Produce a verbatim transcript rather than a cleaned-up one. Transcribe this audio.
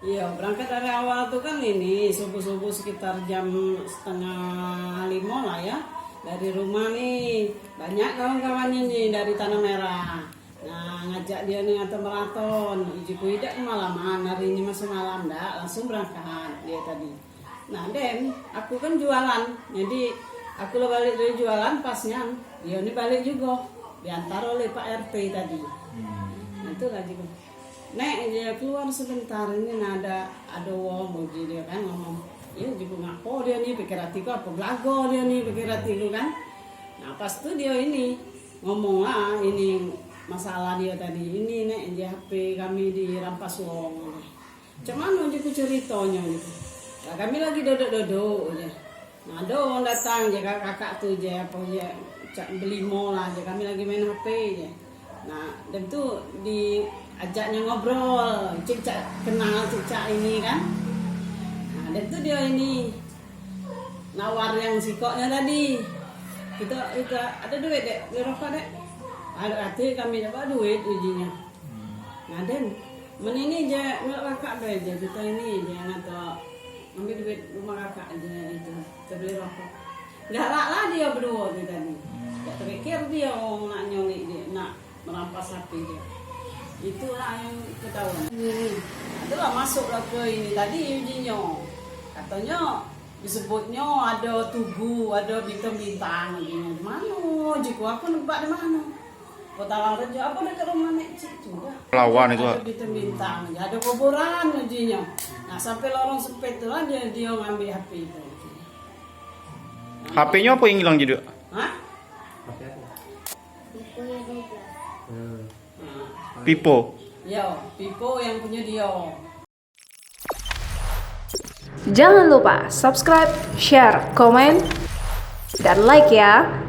Iya, berangkat dari awal tuh kan ini, subuh-subuh sekitar jam setengah lima lah ya. Dari rumah nih, banyak kawan-kawannya nih dari Tanah Merah. Nah, ngajak dia nih ngatur maraton. Uji ku idak kemalaman, hari ini masih malam dak, langsung berangkat dia tadi. Nah, den, aku kan jualan. Jadi, aku lah balik dari jualan, pasnya dia ni balik juga. Diantar oleh Pak R T tadi. Hmm. Nah, itu lagi. "Nek, dia keluar sebentar, ini nah ada, ada wong," uji dia kan ngomong. Ya, juga ngapo dia ni, pikir hatiku apa belago dia ni, pikir hatiku kan. Nah, pas tu dia ini ngomong lah, ini masalah dia tadi. "Ini, Nek, dia H P kami dirampas wong." Cak mano je ku ceritonyo gitu. Lah, kami lagi dodok-dodok je. Nah, ado wong datang je, kakak tu je, apo je, cak belimo lah je. Kami lagi main H P je. Nah, dem tu diajaknyo ngobrol, cek cak kenal, cek cak ini kan. Nah, dem tu dia ini nawar yang sikoknyo tadi. Kita, kita ada duit, Dek? Beli rokok, Dek? Ada, kata kami dak bawa duit ujinyo. Nah, den, men ini je, melok kakak be je, kita ini je, ngato ambil duit rumah kakak je itu, kita beli rokok. Galak lah dia berdua tu tadi. Tak terpikir dia orang nak nyulik dia, nak merampas H P dia. Itulah yang ketahuan. Ini, itulah masuklah ke ini tadi ujinyo. Katonyo, disebutnyo ada tugu, ada bintang-bintang lagi. Di mano? Jiku aku nebak di mano? Kota Langrejo, apa dekat rumah Nek Cik juga? Lawan itu, ada bintang-bintang, ada kuburan ujinyo. Nah, sampai lorong sempit tu lah dia, dia ngambil H P itu. H P-nyo apa yang hilang, Jiduk? Hah? Pipo. Yo, Pipo yang punya dia. Jangan lupa subscribe, share, komen, dan like ya.